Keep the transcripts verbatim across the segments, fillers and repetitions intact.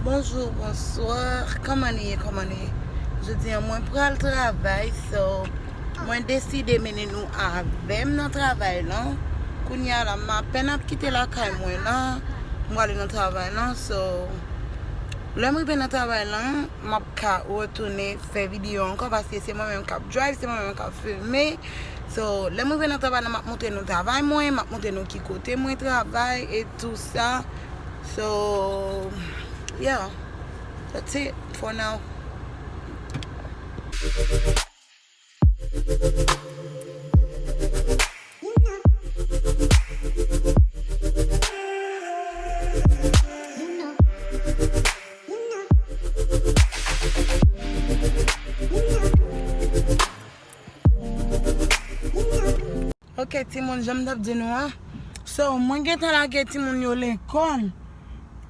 Bonjou, bonswa. Kòman nou ye? Kòman nou ye? Jodi a mwen pral travay, so mwen deside mennen nou avè m nan travay lan. Kounye a la, m apèn ap kite lakay mwen lan. Mwen ale nan travay lan, so lè m rive nan travay lan, m ap ka retounen fè videyo ankò paske se mwen menm k ap drive, se mwen menm k ap filme. So, lè m rive nan travay lan, m ap montre nou travay mwen, m ap montre nou ki kote mwen travay e tou sa. So, yeah, that's it for now. Ok, timoun, jan m t ap di nou an. So, mwen gentan lage timoun yo lekòl.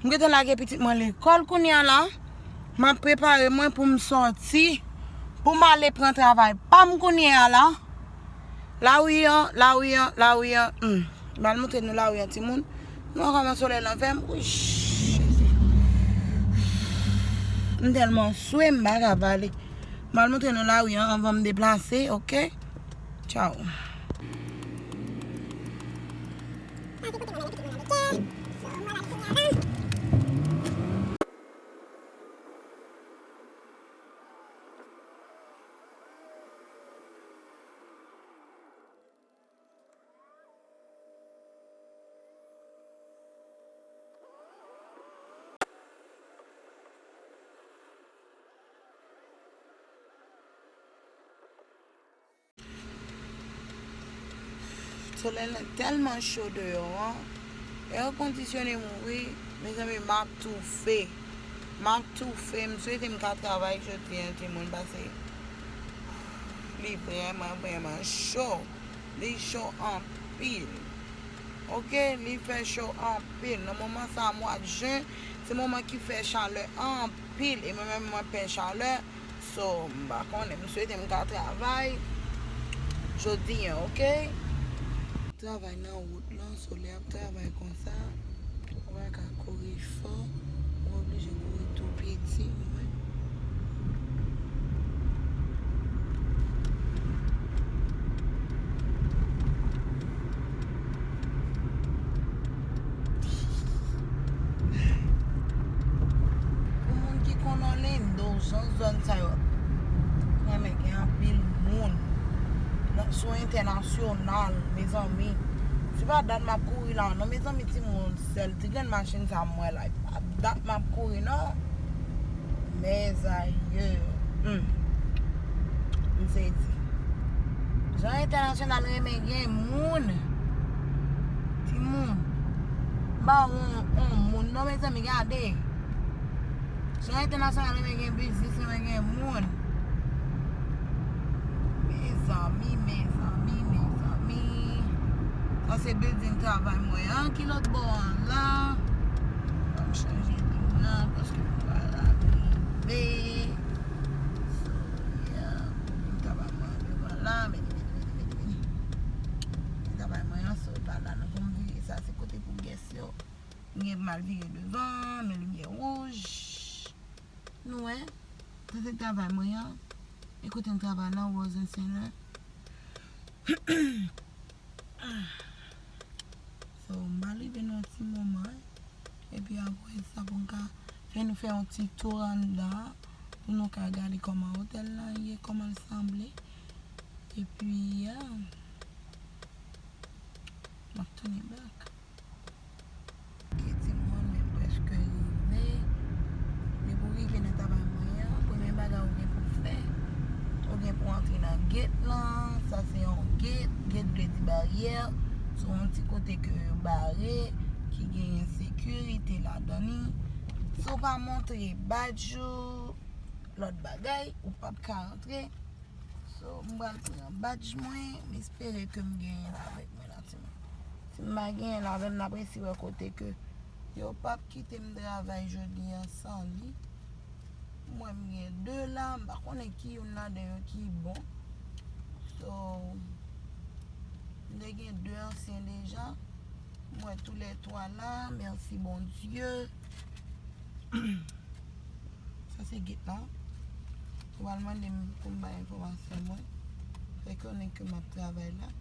Mwen gentan lage pitit mwen lekòl kounye a la. M ap prepare mwen pou m sòti, pou m ale pran travay pa m kounye a la. Lari an, lari an, lari an. Hmm. M al montre nou lari an, timoun. Nou wè kòman solèy lan fè m. Wi, Jezi. M tèlman swe, m pa ka pale. M al montre nou lari an anvan m deplase, ok? Tchao. Solèy lan tèlman cho deyò an. Èkondisyone mouri, mezanmi, m ap toufe. M ap toufe. M swete m ka travay jodi a, timoun, paske li vrèman, vrèman cho. Li cho anpil. Ok, li fè cho anpil. Nan moman sa a, mwa jen, se moman ki fè chalè anpil. E mwen menm, mwen pè chalè. So, m pa konnen, m swete m ka travay jodi a, ok? Travay nan wout lan, solèy ap travay konsa. Ou pa ka kouri fò, ou oblije kouri tou piti, ou wè. Pou moun ki konn Orlando, jan zòn sa yo renmen gen anpil moun nan, sou entènasyonal, mezanmi. Se pa dat m ap kouri la, non, mezanmi, timoun, sèl ti grenn machin sa m wè la, e pa dat m ap kouri, non. Mèzayè. Hmm. M sezi. Jan entènasyonal renmen gen moun. Timoun. M pa wè yon, yon moun non, mezanmi, gade. Jan entènasyonal renmen gen biznis, renmen gen moun. Mezanmi, mezanmi, mezanmi. Sa se building travay mwen an ki lòt bò an la. Ban m chanje lim nan paske m pral rive. So, yeah. Building travay mwen an devan la. Meni, meni, meni, meni, meni. Building travay mwen an, so, pa la nan pou m vire. Sa se kote pou guest yo. M gen mal vire devan, men limyè wouj. Nou wè, sa se travay mwen an. E kote m travay la, Rosen Senlè. So, m pral rive nan yon ti moman. Epi apre sa, pou m ka fè nou fè yon ti tour anndan, pou nou ka gade kòman otèl la ye, kòman l sanble. Epi, yeah. M ap tounen back. Ok, timoun, men prèske rive. Depi w rive nan travay mwen an, premye bagay ou gen pou fè, ou gen pou antre nan gate lan. Sa se yon gate. Gate vle di baryè. Se yon ti kote ke yo bare, ki genyen sekirite ladan li. Si w pa montre badge ou, lòt bagay, ou p ap ka rantre. So, m pral pran badge mwen, m espere ke m genyen l avèk mwen la, timoun. Si m pa genyen l avè m, n ap resi wè kote ke yo p ap kite m travay jodi a san li. M wè m gen de la, m pa konnen ki youn ladan yo ki bon. So, m te gen de ansyen deja. M wè toulètwa la, mèsi Bondye. Sa se gate la. Ou al mande m pou m bay enfòmasyon mwen. Fè konnen ke m ap travay la.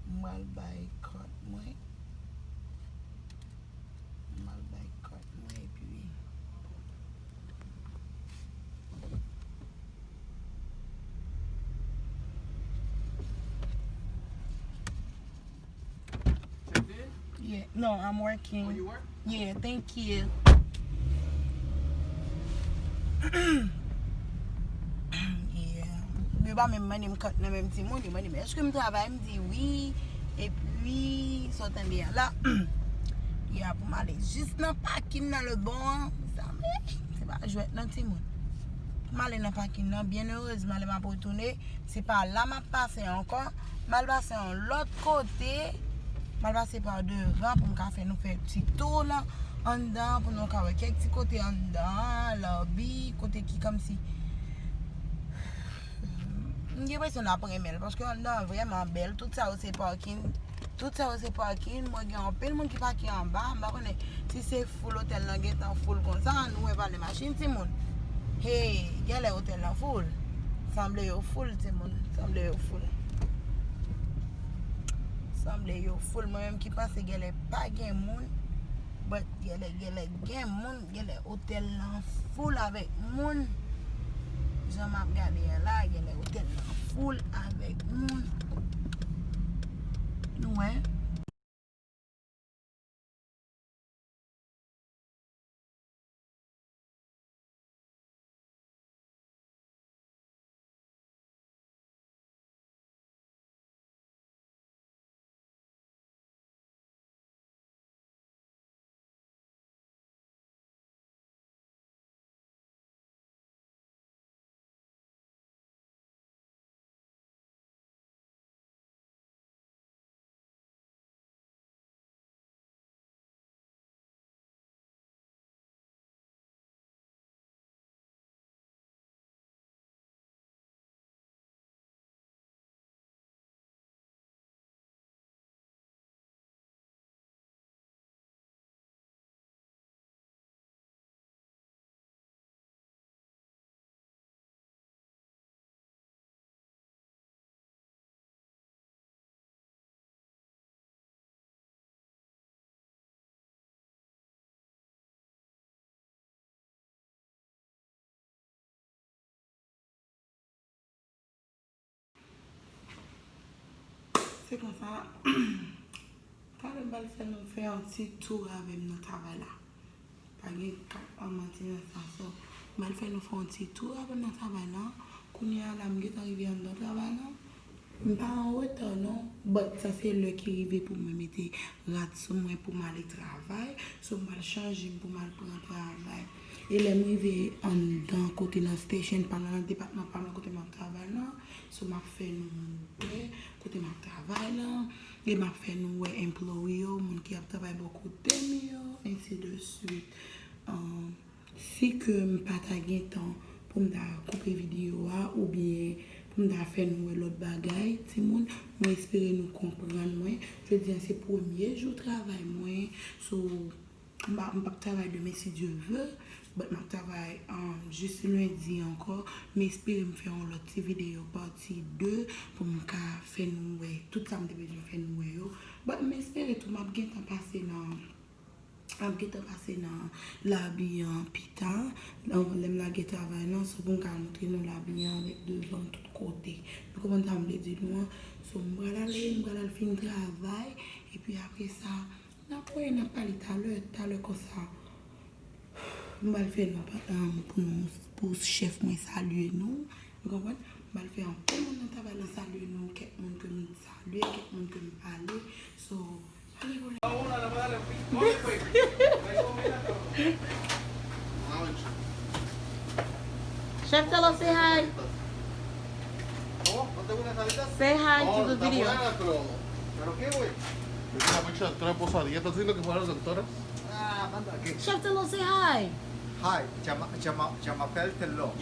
M al bay kòd mwen. M al bay kòd mwen epi Yeah, no, I'm working. Oh, you work? Yeah, thank you. Yeah. Yo pa menm mande m kòd nan menm timoun, yo mande m èske m travay, m di wi. Epi, sa w tande a la, ya pou m ale jis nan pakin nan Lebon an. Zanmi, se pa jwèt non timoun. M ale nan pakin nan, byen erezman, lè m ap retounen, se pa la m ap pase ankò. M al pase yon lòt kote. M al pase pa devan pou m ka fè nou fè ti tou nan anndan, pou nou ka wè kèk ti kote anndan an, lobby, kote ki kòmsi m gen enpresyon n ap renmen l, paske anndan an vrèman bèl. Tout sa yo se pakin. Tout sa yo se pakin. Mwen gen anpil moun ki pake anba. M pa konnen si se foul otèl lan gentan foul konsa. Nou wè valè machin, timoun. Hey, genlè otèl lan foul. Sanble yo foul, timoun. Sanble yo foul. Sanble yo foul. Mwen menm ki panse genlè pa gen moun. But genlè, genlè gen moun. Genlè otèl lan foul avèk moun. Jan m ap gade a la, genlè otèl lan foul avèk moun. Nou wè? Se konsa, talè m pral fè nou fè yon ti tou avè m nan travay la. Pa gen k ap manti nan sa, so, m pral fè nou fè yon ti tou avè m nan travay la. Kounye a la, m gentan rive anndan travay la. M pa an reta non, but sa se lè ki rive pou mwen mete rad sou mwen pou m ale travay. So, m pral chanje m pou m al pran travay. E lè m rive anndan kote nan station pa m nan, nan depatman pa m nan kote m ap travay la, so m ap fè nou wè kote m ap travay la. E m ap fè nou wè employee yo, moun ki ap travay bò kote m yo, ainsi de suite. Um, si ke m pa ta gen tan pou m ta koupe videyo a oubyen pou m ta fè nou wè lòt bagay, timoun, mwen espere nou konprann mwen. Jodi a se premye jou travay mwen, so, m pa, m p ap travay demen si Dye vle, but m ap travay, um, jis lendi ankò. M espere m fè yon lòt ti videyo pati de pou m ka fè nou wè tout sa m te bezwen fè nou wè yo. But m espere tou m ap gentan pase nan, m ap gentan pase nan labi an pita. Lè m lage travay lan, so pou m ka montre nou labi an avèk devan tout kote. Nou konprann sa m vle di nou an? So m pral ale, m pral al fin travay, epi apre sa, n ap wè, n ap pale talè, talè konsa. M pral fè nou pa, um, pou nou, pou chèf mwen salye nou. Nou konprann? M pral fè anpil moun nan travay lan salye nou. Kèk moun ke m salye, kèk moun ke m pale. So, ale pou nou. Chef, tell us say hi. ¿Cómo? ¿No te gusta esa salita? Say hi to the video. Pero qué, güey. Esa mucha trae posadilla, está haciendo que fuera la doctora. Ah, manda aquí. Chef, tell us say hi. Hi, je m'a-, je m'a-, je m'appelle Tello.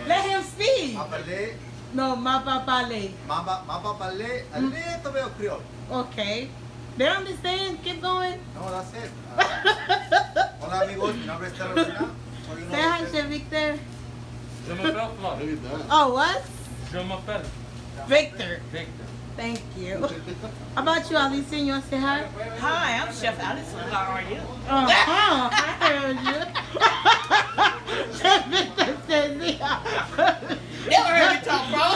Let him speak. Apale. No, m ap pale. M ap, m ap pale a little bit of Creole. Okay. They understand. Keep going. No, that's it. Uh, Hola amigos, mi nombre es Carolina. Soy uno Say hi, Chef Victor. Je m'appelle Flo. Oh, what? Je m'appelle Victor. Victor. Thank you. How about you, Allison? You want to say hi? Hi, I'm Chef Allison. How are you? Uh-huh. I heard you. Chef Victor says hi. Never heard you talk, bro.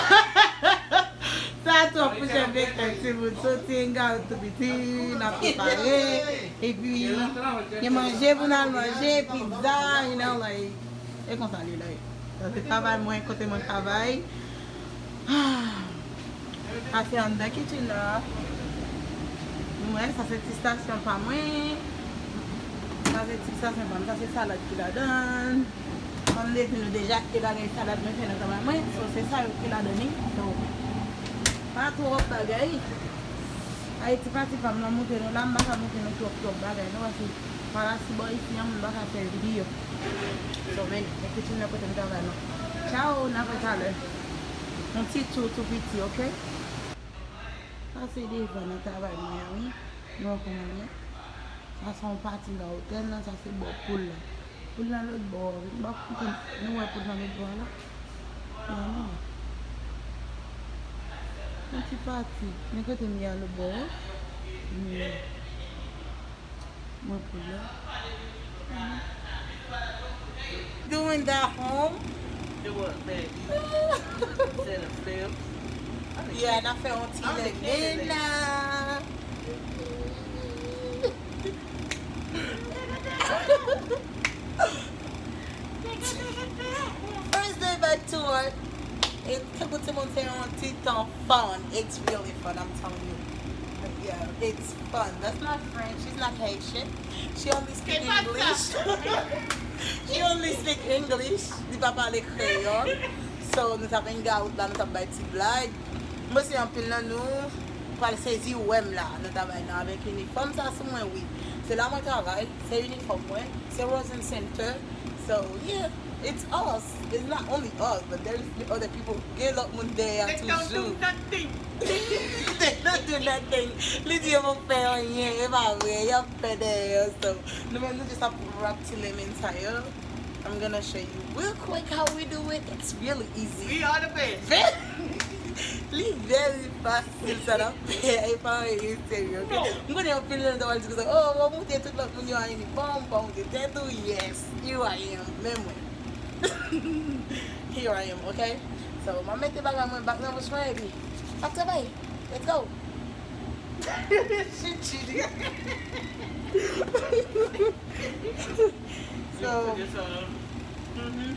Sa twòp pou Chef Victor, timoun. Soti, hang out tou piti, n ap prepare. Epi, gen manje pou n al manje, pizza, you know, like, e konsa li la ye. Sa se travay mwen, kote mwen travay. Pase anndan kitchen nan. Nou wè, sa se ti stasyon pa mwen. Sa se ti stasyon pa mwen. Sa se salad ki ladan. Kòm m te di nou deja, achte bagay salad mwen fè nan travay mwen. So, se sa yo ki ladan li. So, pa twòp bagay. Ayiti pati pa m nan montre nou la, m pa ka montre nou twòp twòp bagay non, paske pa la si bò isi an, moun pa ka fè videyo. So, men, men kitchen nan kote m travay non. Ciao, n ap wè talè. Yon ti tou, tou piti, oke? Sa se devan nan travay mwen an, wi. Nou wè kòman l ye? Sa se yon pati nan otèl nan, sa se bò poul la. Poul nan lòt bò a, wi. M pa konprann. Nou wè poul nan lòt bò a la? Non, non. Yon ti pati. Men kote m ye a lòt bò a? Wi. Mwen poul la. Doing that home? Do what, babe? Set up steps. Yeah, n ap fè yon ti lèmen la. First day back to work. E tankou timoun se yon ti tan fun. It's really fun, I'm telling you. Yeah, it's fun. That's not French. She's not Haitian. She only speak English. She only speak English. Li pa pale kreyòl. So, nou t ap hang out la, nou t ap bay ti blag. Mwen se anpil nan nou pral sezi wè m la nan travay nan avèk inifòm sa sou mwen, wi. Se la mwen travay, se inifòm mwen, se Rosen Center. So, yeah, it's us. It's not only us, but there's the other people. Gen lòt moun dèyè a toujou. They don't do nothing. Li di yo poko fè anyen, e pa vre, y ap fè dèyè yo. So, nou menm nou just ap wrap ti lemon sa yo. I'm gonna show you real quick how we do it. It's really easy. We are the best. Li very fasil sa n ap fè, e pa anyen serye, oke? M konnen anpil nan nou ta pral di konsa, oh, w ap moute tout lòt moun yo a inifòm, w pa moute tèt ou, yes, here I am, men mwen. Here I am, oke? So, m ap mete bagay mwen back nan bouch mwen, epi, ap travay, let's go! She cheating. So, mhm.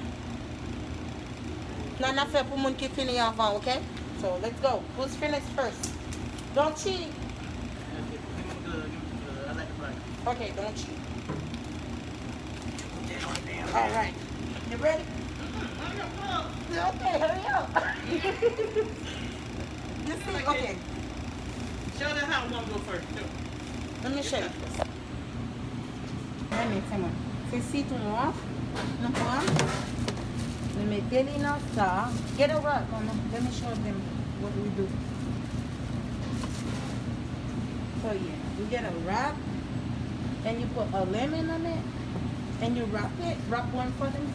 Nan n ap fè pou moun ki fini anvan, oke? So, let's go. Who's finished first? Don't cheat. Okay, don't cheat. All right. You ready? Okay, hurry up. You see, okay. Show them how one go first, too. Let me show you this. Men men, timoun. Se sitwon an, nou pran, nou mete li nan sa. Get a wrap, mama. Let me show them what we do. So yeah, you get a wrap, and you put a lemon on it, and you wrap it, wrap one for them.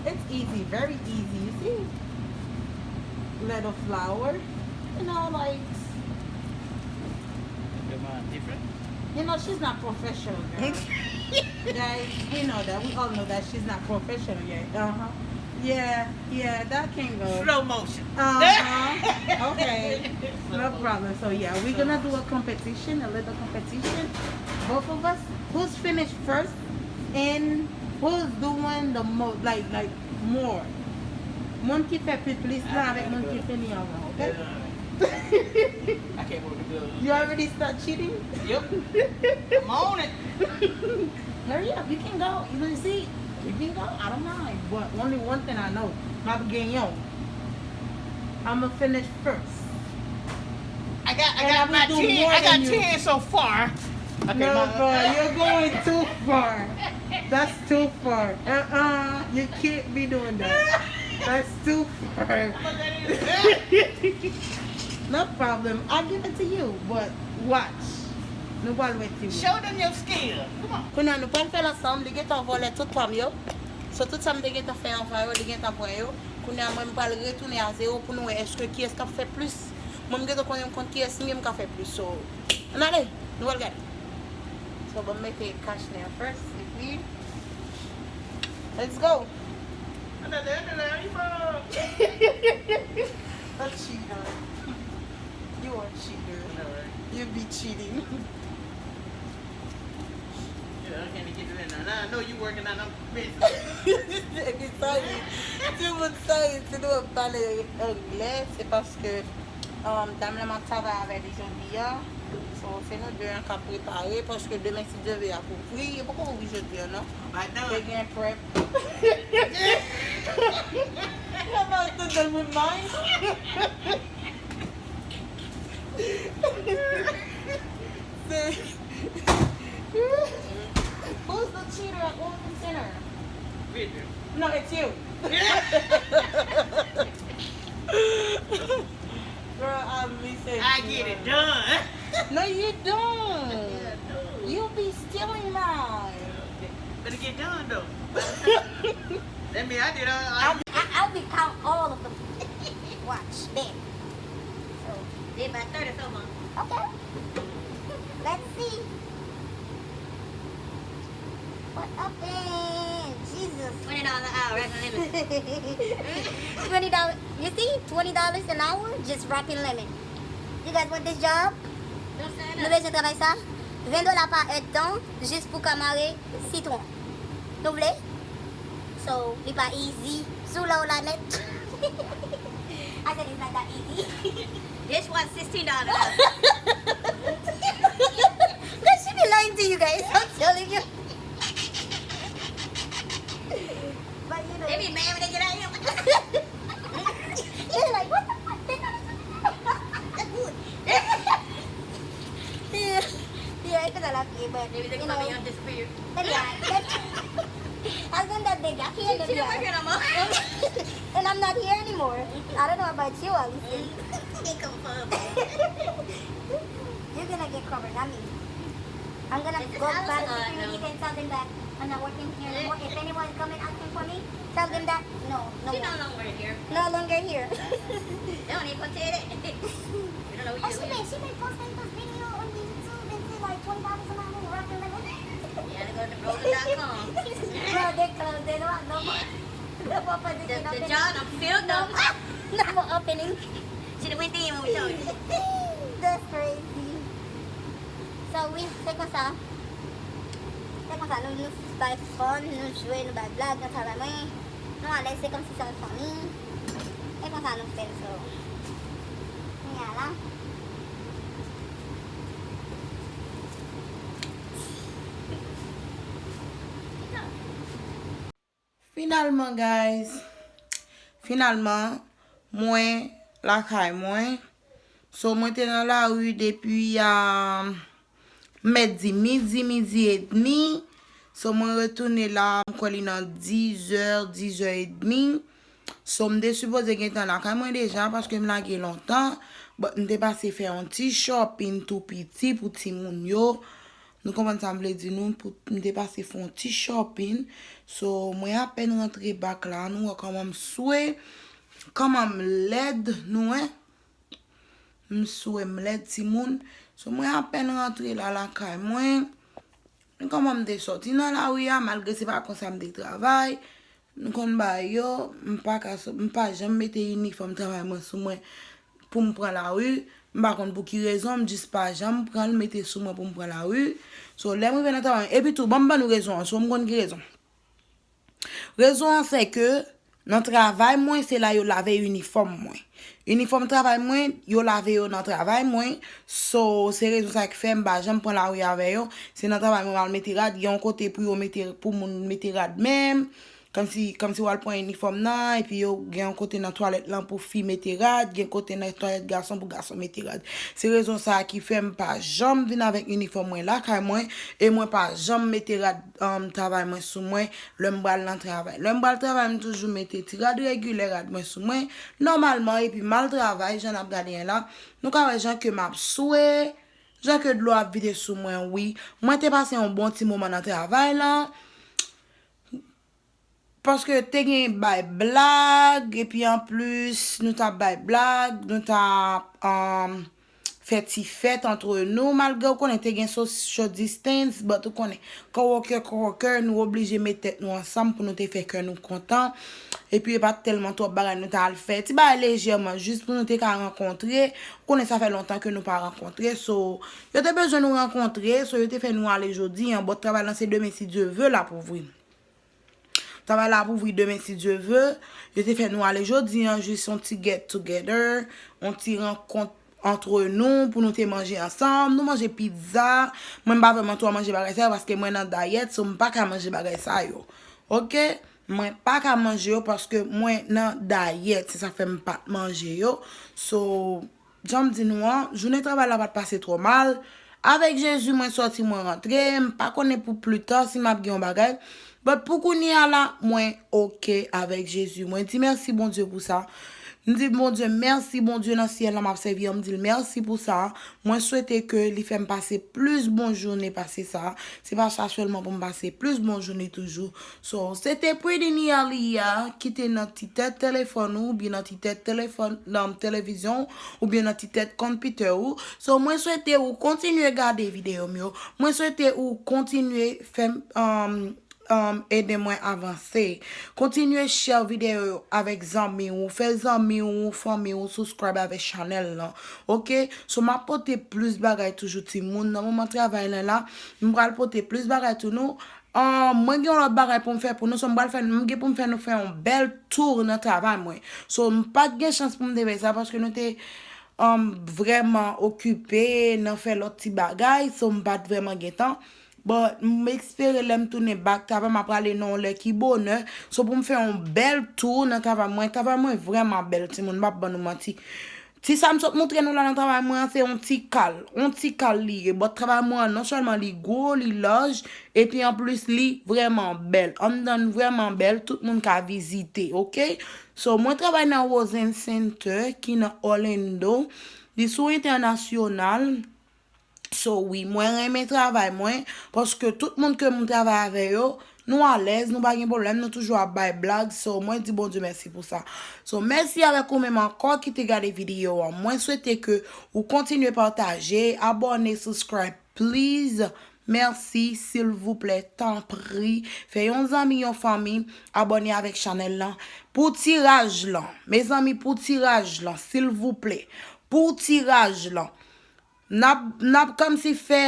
It's easy, very easy, you see? Little flour, you know, like, Your mom different? You know, she's not professional, girl. Guys, we know that. We all know that she's not professional yet. Uh-huh. Yeah, yeah, that can go. Slow motion. Uh-huh. Okay. No problem. So, yeah, we're gonna do a competition, a little competition. Both of us. Who's finished first and who's doing the most, like, like, more. Moun ki fè pi plis la avèk moun ki fini anvan, okay? I can't work with the You already start cheating? Yep. I'm on it. Hurry up, you can go. You know, you see, you can go. I don't mind. But only one thing I know. M ap genyen w. I'ma finish first. I got, I And got I will my do ten. More I got than you. ten so far. Okay, No, my, bro, you're going too far. That's too far. Uh-uh. You can't be doing that. That's too far. No problem. I'll give it to you, but watch. Nou pral wè timoun. Show them your skill. Come on. Kounye a nou pral fè l ansanm, li gentan vòlè tout pa m yo. So tout sa m te gentan fè anvan yo, li gentan pran yo. Kounye a mwen m pral retounen a zewo pou nou wè èske kiyès k ap fè plis. Mwen m gentan konnen m konn kiyès m ye, m ka fè plis. So, ann ale, nou pral gade. So, ban m mete cash nan first, epi, let's go. Another, another, you A cheater. You are a cheater. Alright. You be cheating. Yeah, I can't get it in there. Now I know you working on them business. Epi sòri, timoun sòri, si nou ap pale anglè, se paske um, dam la m ap travay avè li jodi a. So, se nou de an k ap prepare, paske demen si Dye vle ap ouvri, yo poko ouvri jodi a non. Right now. Yo gen prep. Yo pa tout nan moun mind. Say, who's the cheater at Wilton Center? Victor. No, it's you. Girl, I miss it. I get it done. No, you don't. Yeah, I do. You be stealing mine. Better get done though. That mean I did all. I'll I, be, I- I'll be count all of them. Watch, bet. So, They about thirty some of them. Okay. Let's see. What up in Jesus? Twenty dollars an hour, that's unlimited. Twenty dollars. You see, twenty dollars an hour, just wrapping lemon. You guys want this job? Don't sign Nou up. bezwen travay sa? Ven dola pa èdtan, jis pou ka mare sitwon. Nou vle? So, li pa easy. Sou la ou la nèt. I said it's not that easy. Dishwash sixteen dollars. Cause she be lying to you guys. I'm telling you. But you know, They be mad when they get out here. They're like, what the fuck? They not even. Yeah, yeah, it's a lot of but Maybe they you come know, in and disappear. But yeah, that, I was in that big gap here. She don't work here no more. And I'm not here anymore. I don't know about you, Allison. They come for her. You're gonna get covered, not me. I'm gonna Is this go Allison by the or security no? And tell them that I'm not working here anymore. If anyone coming asking for me, tell them that no, no She more. No longer here. No longer here. They don't even tell that. You don't know Oh, what she you do. Been, she been posting this video on YouTube and say like twenty dollars an hour, rapping like. You gotta go to broken dot com. Bro, they closed. They don't have no more. No more The, position the opening. job, I'm filled No, up. No more opening. She done went in when we told you. That's crazy. So, wi, se konsa. Se konsa, nou, nou bay fun, nou jwe, nou bay blag, nou travay mwen. Nou alèz, se kòmsi se yon fanmi. Se konsa nou fè l, so. Kounye a la. Finalman, guys, finalman, mwen lakay mwen. So, mwen te nan lari depi a mèdi midi, midi edmi. So, mwen retounen la, m kwè li nan dizè, dizè edmi. So, m te sipoze gentan lakay mwen deja paske m lage lontan. But m te pase fè yon ti shopping tou piti pou timoun yo. Nou konprann sa m vle di nou, pou m te pase fè yon ti shopping. So, mwen apèn rantre back la, nou wè kòman m swe, kòman m lèd, nou wè. M swe, m lèd timoun. So, mwen apèn rantre la lakay mwen. Kòman m te sòti nan lari a, malgre se pa konsa m te travay. M konn bagay yo, m pa ka, m pa janm mete inifòm travay mwen sou mwen pou m pran lari. M pa konn pou ki rezon, m jis pa janm pran l mete sou mwen pou m pran lari. So, lè m rive nan travay, epi tou, ban m ban nou rezon an, so m konn ki rezon. Rezon an se ke nan travay mwen, se la yo lave inifòm mwen. Inifòm travay mwen, yo lave yo nan travay mwen. So, se rezon sa ki fè m pa janm pran lari avè yo. Se nan travay mwen m al mete rad, gen yon kote pou yo mete, pou moun mete rad menm. Kòmsi, kòmsi w al pran inifòm nan, epi yo gen yon kote nan twalèt lan pou fi mete rad, gen kote nan twalèt gason pou gason mete rad. Se rezon sa a ki fè m pa janm vin avèk inifòm mwen lakay mwen, e mwen pa janm mete rad, um, travay mwen sou mwen lè m pral nan travay. Lè m pral travay, m toujou mete ti rad regilè rad mwen sou mwen, nòmalman, epi m al travay, jan n ap gade an la, nou ka wè jan ke m ap swe, Jan ke dlo ap vide sou mwen, wi. Mwen te pase yon bon ti moman nan travay lan. Paske te gen bay blag, epi anplis, nou t ap bay blag, nou t ap, um, fè ti fèt antre nou, malgre ou konnen te gen social distance, but ou konnen, coworker, coworker, nou oblije met tèt nou ansanm pou nou te fè kè nou kontan. Epi, e pa t tèlman twòp bagay nou t al fè. Ti bagay lejèman, jis pou nou te ka rankontre. Ou konnen sa fè lontan ke nou pa rankontre. So, yo te bezwen nou rankontre. So, yo te fè nou ale jodi an. But travay lan se demen, si Dye ve, l ap ouvri. Travay la ap ouvri demen, si Dye ve. Yo te fè nou ale jodi an, jis yon ti get together, yon ti rankont antre nou pou nou te manje ansanm. Nou manje pizza. Mwen, m pa vrèman twò manje bagay sa yo paske mwen nan dayèt, so m pa ka manje bagay sa yo. Oke? Mwen pa ka manje yo paske mwen nan dayèt. Se sa fè m pa t manje yo. So, jan m di nou an, jounen travay la pa t pase twò mal. Avèk Jezi, mwen sòti, mwen rantre. M pa konnen pou plita si m ap gen yon bagay. But pou kounye a la, mwen oke avèk Jezi. Mwen di mèsi Bondye pou sa. M di Bondye mèsi, Bondye nan syèl la, m ap sèvi an, m di l mèsi pou sa. Mwen swete ke li fè m pase plis bon jounen pase sa. Se pa sa sèlman pou m pase plis bon jounen toujou. So, se te Pretty Nearly a ki te nan ti tèt telefòn ou, oubyen nan ti tèt telefòn, nan televizyon, oubyen nan ti tèt konpitè ou. So, mwen swete ou kontinye gade videyo m yo. Mwen swete ou kontinye fè m, um, um, ede mwen avanse. Kontinye share videyo yo avèk zanmi ou. Fè zanmi ou, fanmi ou subscribe avèk chanèl lan. Oke? So, m ap pote plis bagay toujou, timoun. Nan moman travay lan la, m pral pote plis bagay tou nou. Ah, mwen gen yon lòt bagay pou m fè pou nou. So, m pral fè, m gen pou m fè nou fè yon bèl tour nan travay mwen. So, m pa t gen chans pou m te fè sa paske nou te, um, vrèman okipe nan fè lòt ti bagay. So, m pa t vrèman gen tan. But, m espere lè m tounen back travay, m ap prale nan yon lè ki bonè. So, pou m fè yon bèl tour nan travay mwen. Travay mwen vrèman bèl, timoun, m p ap ban nou manti. Ti sa m sot montre nou la nan travay mwen an, se yon ti kal. Yon ti kal li ye. But travay mwen an, non sèlman li gwo, li laj, epi anplis li vrèman bèl. Anndan l vrèman bèl, tout moun ka vizite, oke? So, mwen travay nan Rosen Center, ki nan Orlando. Li sou entènasyonal. So, wi, mwen renmen travay mwen, paske tout moun ke m travay avè yo, nou alèz, nou pa gen pwoblèm, nou toujou ap bay blag. So, mwen di Bondye mèsi pou sa. So, mèsi avèk ou menm ankò ki te gade videyo an. Mwen swete ke ou kontinye pataje, abòne, subscribe, please. Mèsi, silvouplè, tanpri. Fè yon zanmi, yon fanmi, abòne avèk chanèl lan. Pou tiraj lan, mezanmi, pou tiraj lan, silvouplè. Pou tiraj lan. N ap, n ap kòmsi fè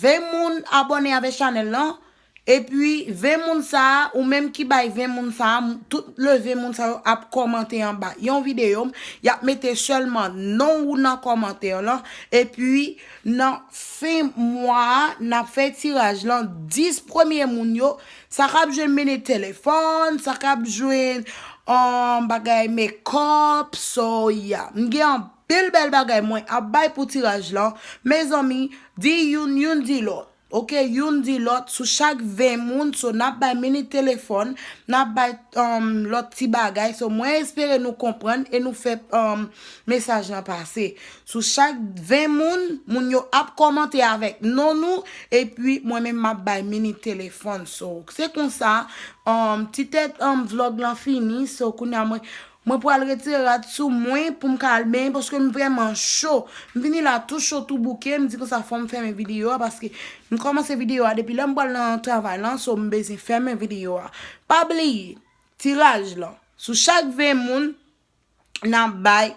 ven moun abòne avèk chanèl lan. Epi, ven moun sa a, ou menm ki bay ven moun sa a, m-, tout le ven moun sa yo ap kòmante anba yon videyo m, y ap mete sèlman non ou nan kòmantè lan. Epi, nan fen mwa a, n ap fè tiraj lan, dis premye moun yo, sa k ap jwenn mini telefòn, sa k ap jwenn, um, bagay makeup, so, yeah. M gen anpil bèl bagay mwen ap bay pou tiraj lan. Mezanmi, di youn, youn di lòt. Oke, youn di lòt, sou chak ven moun, so n ap bay mini telefòn, n ap bay, um, lòt ti bagay. So, mwen espere nou konprann e nou fè, um, mesaj lan pase. Sou chak ven moun, moun yo ap kòmante avèk non nou, epi mwen menm m ap bay mini telefòn. So, se konsa, um, ti tèt, um, vlòg lan fini. So, kounye a mwen, mwen pral retire rad sou mwen pou m ka al benyen paske m vrèman cho. M vini la tou cho, tou bouke, m di konsa fò m fèmen videyo a paske m kòmanse videyo a depi lè m pral nan travay lan, so m bezwen fèmen videyo a. Pa bliye, tiraj lan. Sou chak ven moun, n ap bay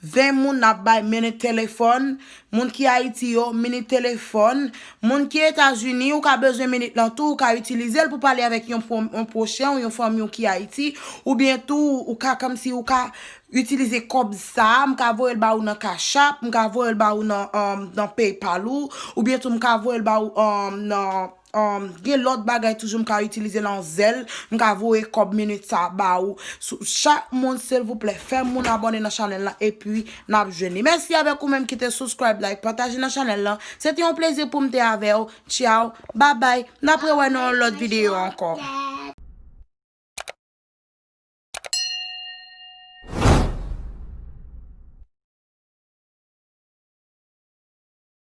ven moun, n ap bay mini telefòn. Moun ki Ayiti yo, mini telefòn. Moun ki Etazini, ou ka bezwen minit lan tou, ou ka itilize l pou pale avèk yon pwo-, yon pwochen ou yon fanmi w ki Ayiti. Oubyen tou, ou ka, kòmsi ou ka itilize kòb sa a, m ka voye l ba ou nan Cash App, m ka voye l ba ou nan, um, nan PayPal ou, oubyen tou m ka voye l ba ou, um, nan, um, gen lòt bagay toujou m ka itilize nan Zelle, m ka voye kòb minit sa a ba ou. Sou chak moun, silvouplè, fè moun abòne nan chanèl lan, epi n ap jwenn li. Mèsi avèk ou menm ki te subscribe, like, pataje nan chanèl lan. Se te yon plezi pou m te avè w. Tchaw, babay, n ap rewè nan yon lòt videyo ankò.